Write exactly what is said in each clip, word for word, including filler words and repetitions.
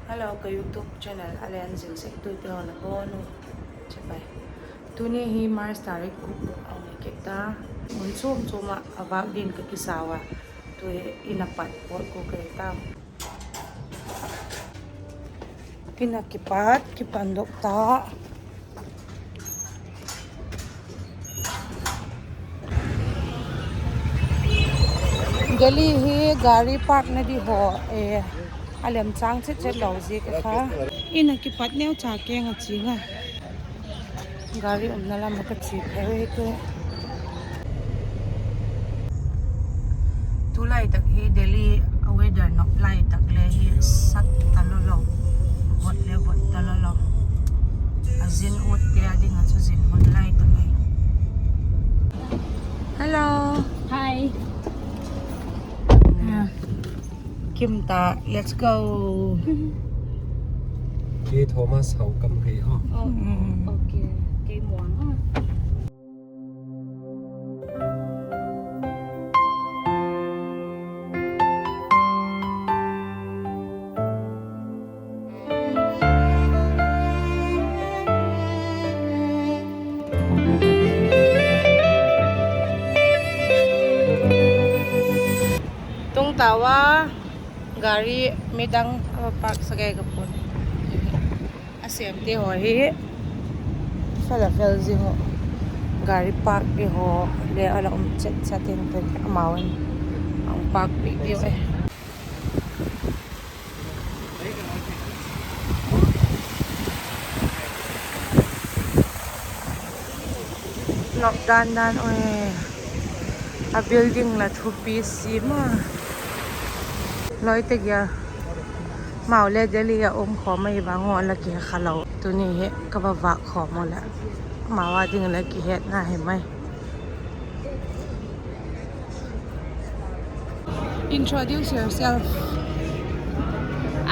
Hello, ka YouTube channel a len zing sek tute haw, la bawn u chibai. Tuni hi March tarik guk a um kit ta. Mun chuam chuam ah a vâk din ka kisa ua. Tu hi in a pat pawt ku ka hi ta. In a kipat, kipandok ta. Delhi hi gari park na di haw, a lemchâng chet chet lo ziak a kha. In a kipat neucha keng a ching a. Gari umna lam ah ka chia phei hi tu. Tulai tak hi Delhi weather nop lai tak le hi sat talo lo, vot le vot talo lo. A zin utte a ding ah chu zin hun lai tak hi. Hello. Hi. Kim ta, let's go. Kei Thomas Haokam hi a. Okay, kei Muang a. Tung tau a, gari midang a va park sak e ka pun. A sêmte haw hi, sala fel zing uh. Gari park di haw le a la um chet chet in tin amau in a hung park piak diu e. Nop dan dan ui. A building la thupi si ma. Loi te gia. Mau le Delhi a um khawm ahi vang a la kikha lo. Tuni hi ka va vâk khawm u leh, mau a ding la kihetna hi mai. Introduce yourself.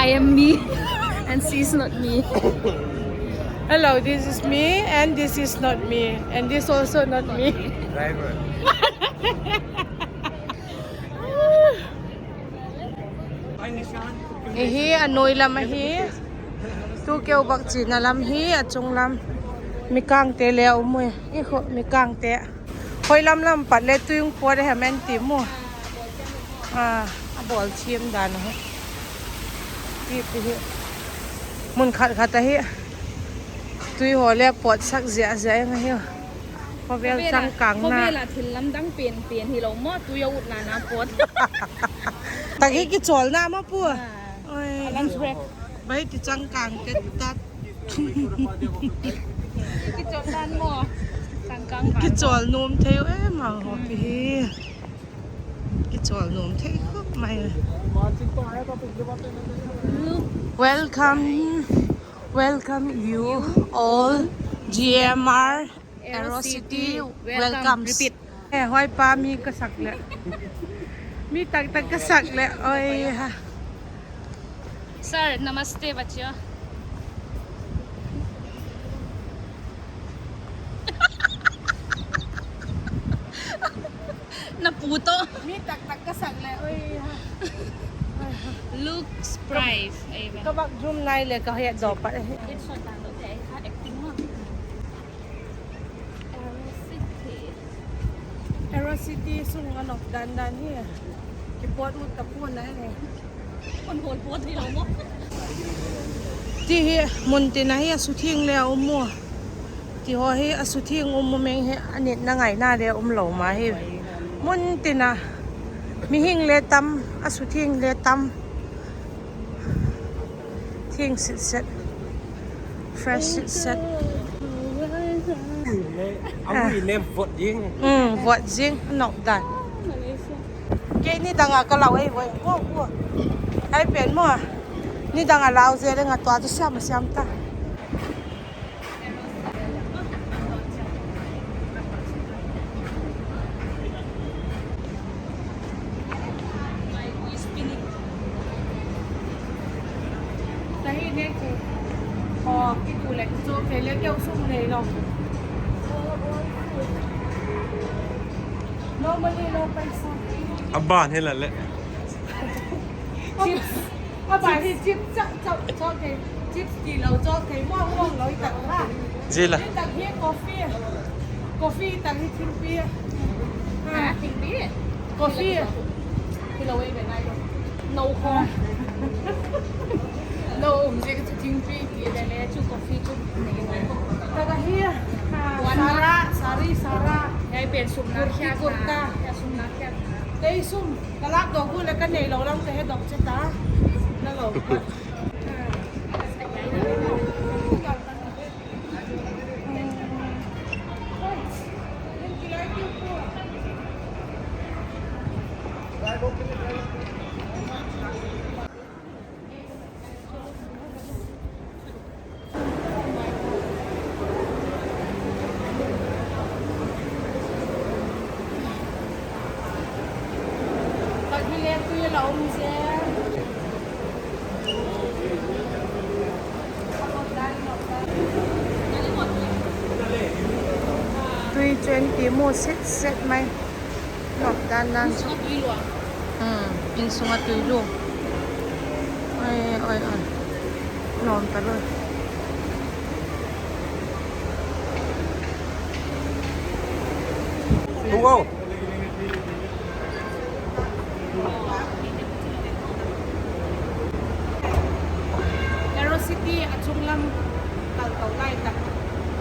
I am me, and she is not me. Hello, this is me, and this is not me, and this also not me. Driver. Hi a nuai lam ahi. Tu keu bak china lam hi a chung lam. Mikângte le um ui. I khu mikângte. Hoi lam lam pat le tui hung pawt a hem en ti mu. A, a bawl thiam dan ahi. Ti hi. Mun khat khat ahi. Tui haw le pawtsak zia zia eng ahi. Khawvel changkângna. Khawvel ah thil lamdang pen pen hilo maw, tui a utna na pawt. Tak hi kichawlna maw pu? Lunch break. Bai ti changkâng tet tat. Kichawl dan maw? Changkâng dan. Kichawl nuam thei u e, mau haw pi hi. Kichawl nuam thei khop mai. Welcome, welcome you all, G M R Aero City, welcome. Repeat. E, hoi pa mi ka sak leh. Mi tak tak ka sak leh, oi ha. Sir, namaste, bachcho. Na pu to. Mi tak tak ka sak leh, oi ha. Looks price. Ka bak zoom nai leh ka het daw pat. Acting ma. Aero City. Aero City sung a nop dan dan hi. Kipawt mut ta pua'n a hi. Kon hol pawt ni lo maw. Ti hi mun tin a hi a suthiang le a um u. Ti haw hi a suthiang um u meng hi a nitna ngaina le um lo ma hi. Mun tin a mihing le tam, a suthiang le tam. Thiang sit set. Fresh sit set. A vui le, a vui le vot zing. Um, vot zing, a nop dan. Kei nidang a ka lau ei voi. Ai pen maw. Nidang a lau zel eng a tua chu siam a siam ta. Sahi ne ke. Aw, kitu le, chu te le keu sum nei lo. Normally lo paisa. A ban hi la le. Chips. Chips tak hi, chips tak, chawk, chawk thei, chips ti lo, chawk thei, muang muang lo i tak ha. Zia la. I tak hi coffee. Coffee tak hi thingpi. Ha, thingpi? Coffee. Hi lo ei ve nai lo. No kho. No um zia ka chu thingpi ti le le chu coffee chu. Tak a hi, ah, Sara, sari, Sara. Ei pen sum na kurti, khia kurta. Sum na khia. Tei sum. Ka lâk dok gu le ka nei lo lam ka he dok che ta. Na lo. Tui chu en ti mu set set mai. Nop dan dan chu. Hmm, insung a tui lu. Oi, oi, oi. Nop ta lu. Tung o. Aero City a chung lam kal to lai tak.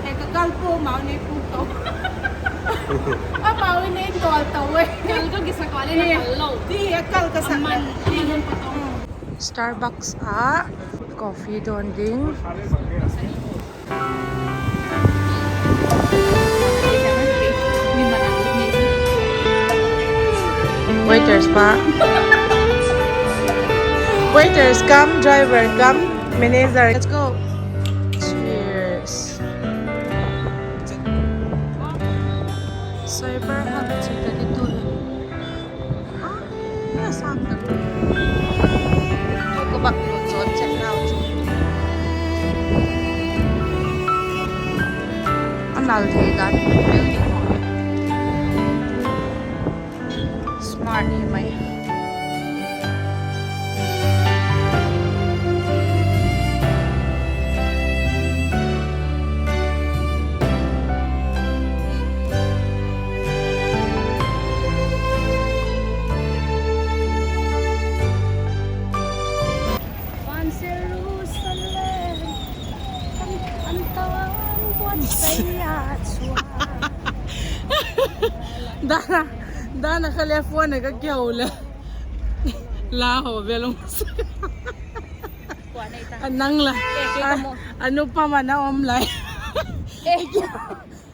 He ka kal pua, amau nei pua to. Amau nei to to e. Kal ka kisak le na kal lo. Ti a kal ka sak man. Starbucks ah coffee dawn ding. Waiters pa. Waiters cum, driver cum, manager. Let's go. Cheers. Cyber hak chi ta di tu. A, a sâng tak. Tu ka bak lut zo chet nau chu. A nal thei dan building. Smart hi mai. Dan a, dan a kha le phone a ka kihou le. La ho ve lung. A nang la. A nu pa ma na om lai.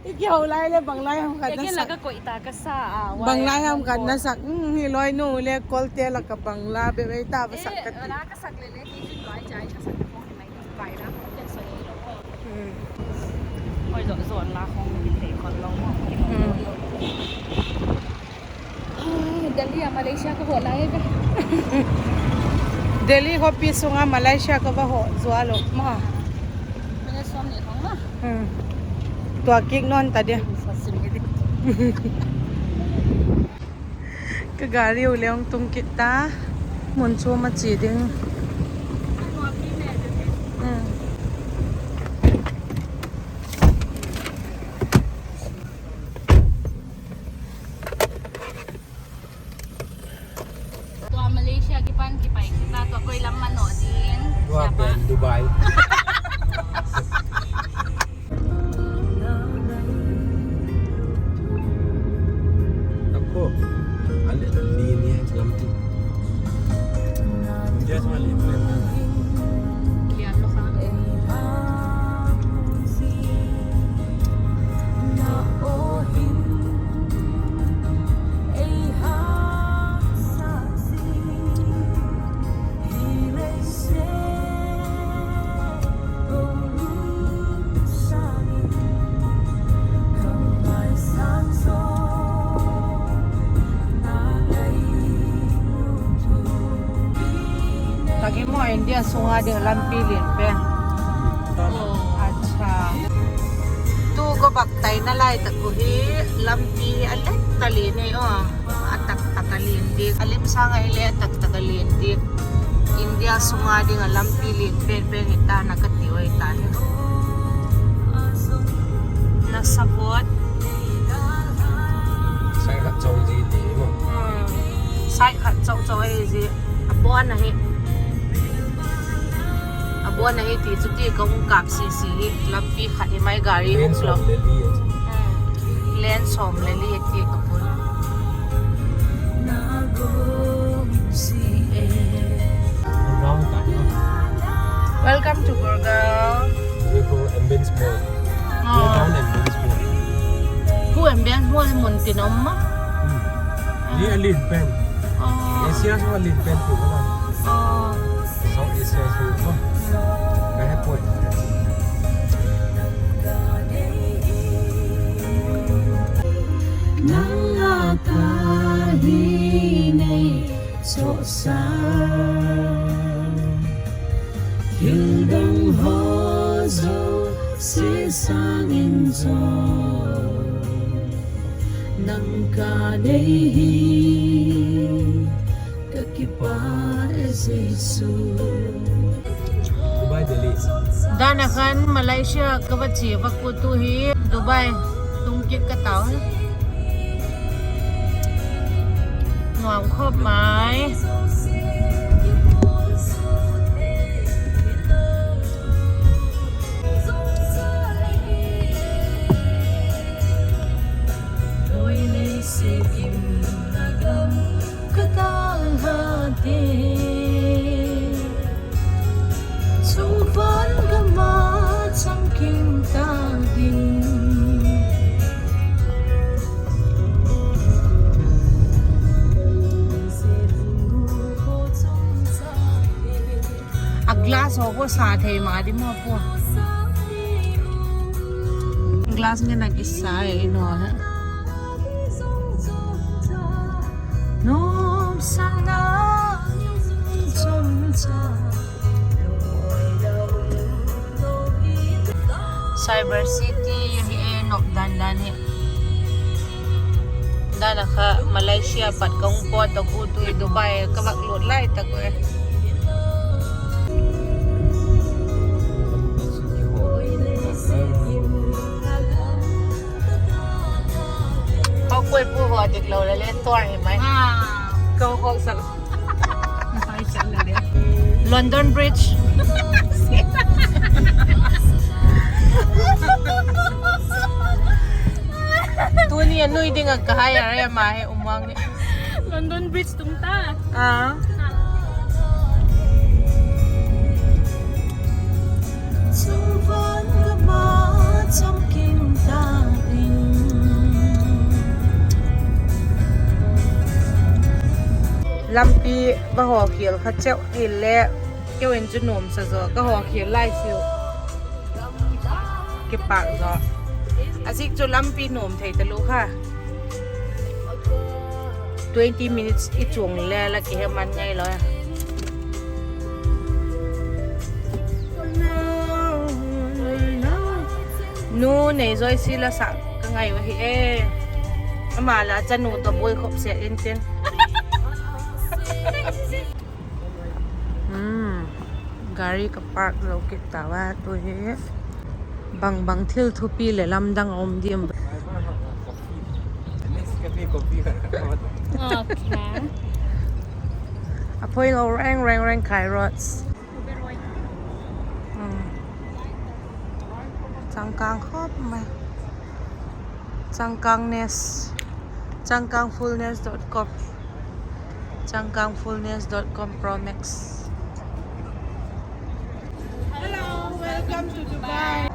I kihou lai le bang lai ham khat na sak. Bang lai ham khat na sak. Hi loi nu le kolte lak ah bang la be be ta va sak ka ti. Delhi a Malaysia ka hot lai ve. Delhi khawpi sung a Malaysia ka va hot zual lo ma. Tua kik nawn ta dia. Ka gari u le hung tung kit ta. Mun chuam a chia ding. Tua Malaysia kipan kipai kit ta, tua koi lam man naw ding. Tua pen Dubai. Takpo. Ale li ni lam ti. Dia sama li ni. Taki maw, India sunga ding lampi lian pen. Acha. Tu go bak taina lai tak u hi, lampi a lek ta lian e aw. A tak tak a lian dik. A lim sâng a hile a tak tak a lian dik. India sung a ding a lampi lian pen pen hi ta na ka ti ui ta hi. Na support. Side khat chau zi ti maw. Hmm. Side khat chau chau ahi zi. A buan ahi. A buan ahi ti chu ti ka hung kap si si hi. Lampi khat hi mai gari hung lo. Lane sawm le li ahi. Hmm. Lane sawm le li ahi ti ka pun. Welcome to Gurgaon. We go Ambience Mall. Ah. Gurgaon Ambience Mall. Khu Ambience Mall hi mun tin um ma? Hmm. Hi a lian pen. Ah. Asia sung a lian pen tu ka. Ah. South Asia sung ma. Hmm. Ka he poi. Nang a ka hi nei chawsa, thil dang haw zosia sâng in zaw, nang ka nei hi ka kipak e Jesu. Dubai, Delhi. Dan a khan Malaysia ka va chia vak u tu hi Dubai tung kit ka tau hi. Nuam khop mai. Ka tâl hate, chungvan gam a chamkim ta ding. A glass haw kha sa thei ma di maw pua. Glass ngen a kisa e no ha. Nopsakna chomcha. Cyber City hi e nop dan dan hi. Dan a kha Malaysia pat ka hung pawt tak u tu hi Dubai ka vak lut lai tak u e. Hawkui pu haw dik lo le le tuar hi mai. Ka hawk sak. London Bridge. Tuni a nui ding a ka hai a re ma he umang ni. London Bridge tung ta. Ah. Lampi va hawkhial kha cheu hile, keu in chu nuamsa zaw ka hawkhial lai siu. Kipâk zaw. A zik chu lampi nuam thei talu kha. Twenty minutes i chuang le la kihe man ngai lo. Nu Neijoyce la sah ka ngai u ahi e. Ama la chanu tawh buai khop sek intin. Gari ka park zo kit tau a tu hi. Bang bang thil thupi leh lamdang a um diam? A phoilo reng reng reng khai roads. Changkâng khop mai. Changkângness, changkângfulness dot com, changkângfulness dot com Pro Max. Hello, welcome to Dubai.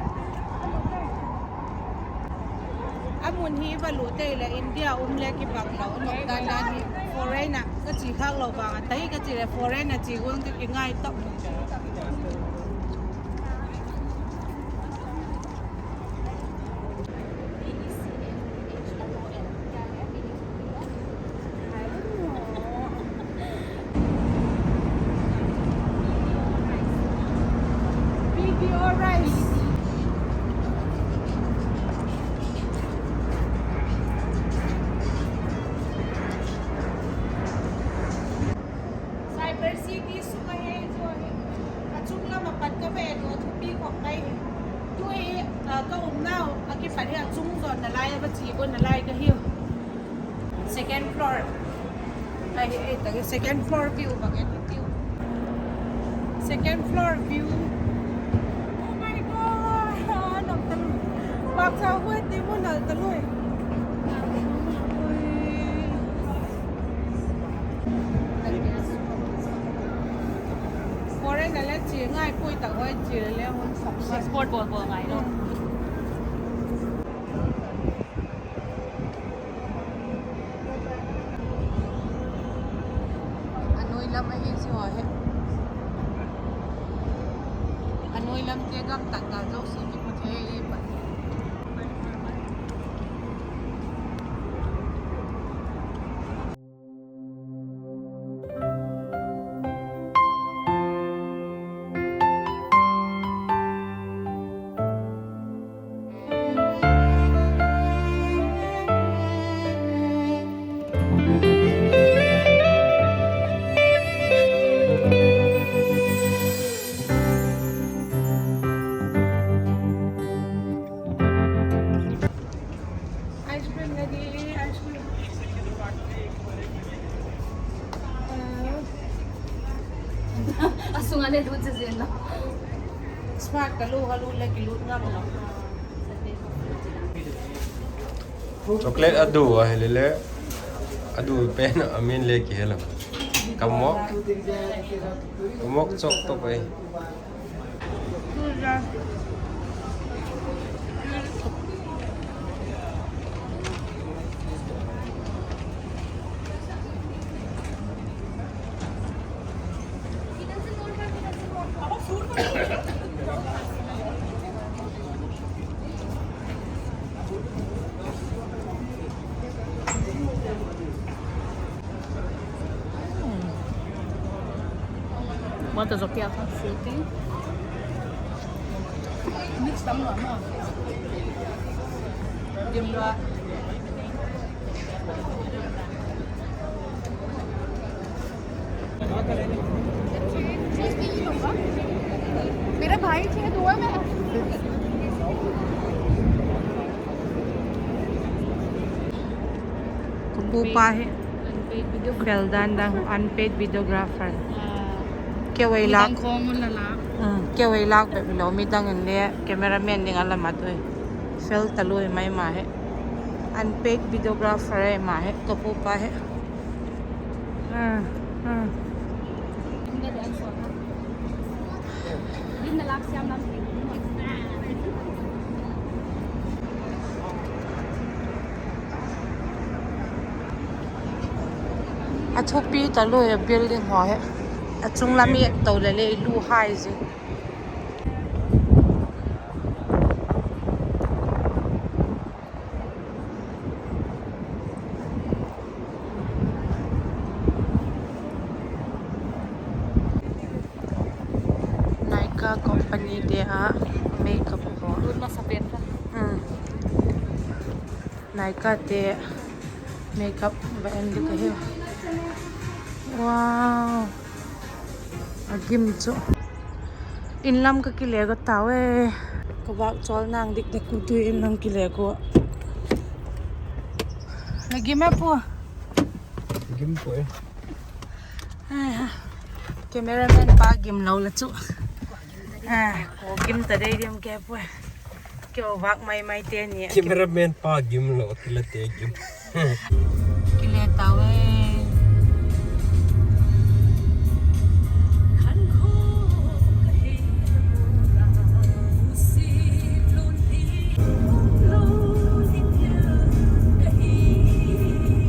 A mun hi va lut tei leh India um le kibang lo, nop dan dan hi. Foreign a ka chi khâk lo vang a tai ka chi leh foreign a chi gual ka kingai tawp. Cyber City sung ahi, Ka umnau a kipat hi a chung zawn nalai a va chi ko nalai ka hiu. Second floor. Ai, ai, ta second floor view bang en hitiu. Second floor view. Oh my God! Nal ta lui. Bak sa hu ti mu nal ta lui. Foreign a le chi ngai pui tak oi chi le hun. Passport bawl bawl ngai lo. A nuai lam ahi zia hi. A nuai lamte gam tak tak zosia kimu thei pa. Ice cream na di, ice cream. A sung a le lut zen lo. Smart ka lu, ka lu le ki lut ngam lo. Chocolate a du a hile le, a du pen a min le ki helo. Ka mok, ka mok chok to pai. Mata zokia kha fruity. Mix tam lo ma. Dim lo. मेरा भाई थे दुआ में। Ka pu pa hi. Unpaid video. Fel dan dan, unpaid videographer. Ah. Keu ei lâk. Midang khawm un la lâk. Um, keu ei lâk bep hilo, midang in le cameraman ding a la mat ui. Fel ta lui mai ma hi. Unpaid videographer ei ma hi, ka pu pa hi. Ah, ah. A thupi ta lui a building haw hi. A chung lam i et to le le i lu hai zing. Nykaa company te a makeup haw. Hmm. Nykaa te makeup va en ding ka hi. Wow. A gim chu. In lam ka kile ka tau e. Ka vak chawl nang dik dik ku tu in lam kile ku. La gim e pu. Gim pu e. Ai ha. Cameraman pa gim lo la chu. Ah, ko gim ta dei dim ke pu e. Keu vak mai mai te ni. Cameraman pa gim lo, kila te gim. Kile tau e.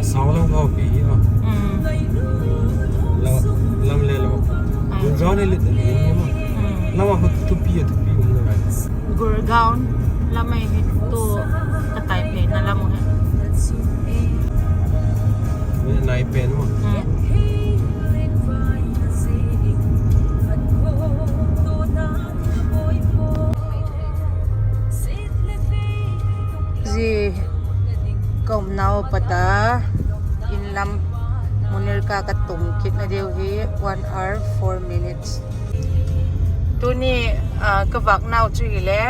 A sau lo ngau pi hi a. Mm. Lam, lam le lo. Ah. Lam a ko thupi a thupi um lo. Gurgaon lam ahi tu ka tai pen na lam u he. Nai pen u. Hmm. Zia ka umnau pat a in lam Munirka ka tung kitna diu hi one hour four minutes. Tuni, ah, ka vâknau chu hile,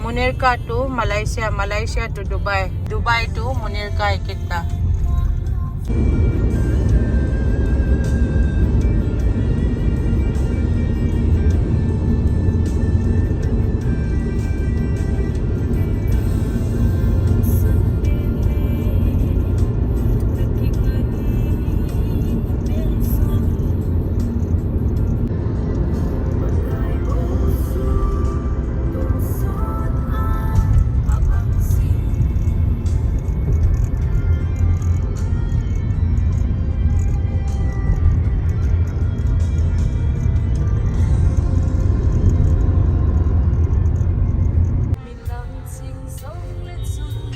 Munirka to Malaysia, Malaysia to Dubai, Dubai to Munirka i kit ta.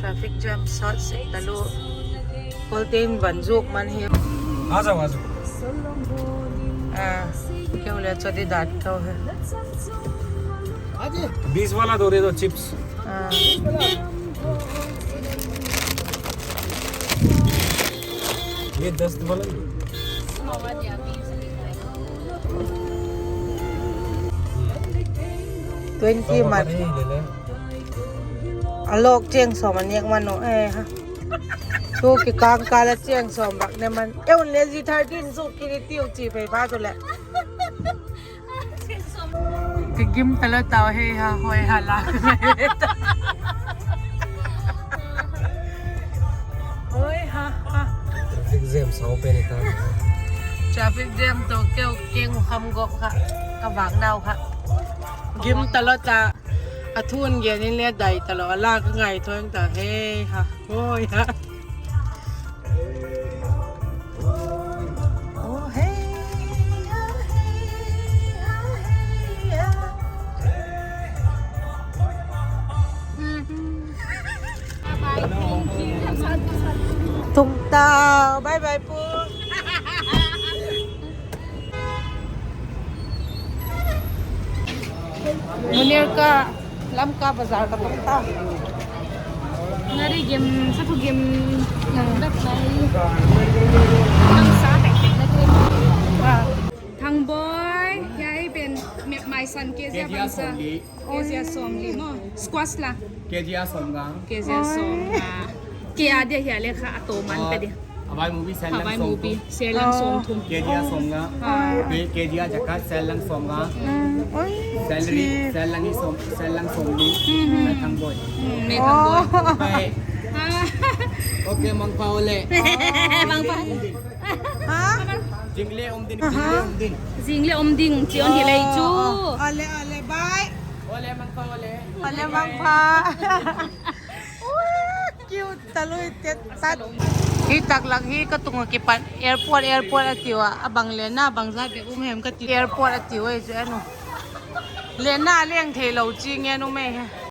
Traffic jam sat sek talu. Kolten van zuak man hi. आ जाओ, आ जाओ। आ, keu le chawdi dan kau he. बीस वाला दो दे दो, चिप्स। आ। ये दस वाला ही। Twenty man. A lawk cheng sawm a nêk man u e ha. Tu kikângkâl a cheng sawm bak ne man. Eu le zi thirteen suk kini tiu chi phei pha tu leh. Kigim talo tau hei ha, hoi ha la. Hoi ha ha. Traffic jam sau pen i ta. Traffic jam to keu keng u kham gop kha. Ka vak nau kha. Gim talo ta. A thu a gen in le dai talo, a la ka ngaitho ta hei ha. Hoi ha. Tung ta, bye bye pu. Munirka, Lamka bazar ka tung ta. Ngari gim, sathu gim, nang dak nai. Nang sa tek tek na tu. Thangboi, ya hi pen, maisan K G a bang sa. K G a sawmli maw. Squash la. K G a sawmnga. K G a sawmnga. Kei a dia hia le kha a to man ta di. Hawai movie, sel lang sawmthum. K G a sawmnga. K G a jakat, sel lang sawmnga. Celery, sel lang i sawm, sel lang sawmli. Mai Thangboi. Mai Thangboi. Okay, mangpha ole. Mangpha. Zing le om ding, zing le om ding. Zing le om ding, chion hi lei chu. Ole, ole, bye. Ole, mangpha ole. Ole, mangpha. Cute talui tet tat. Hi tak lak hi ka tung ah kipat airport, airport a tiu a, a bang lenna bangza bek um hem ka ti. Airport a tiu ei chu en u. Lenna leng theilo chi ngen um ei he.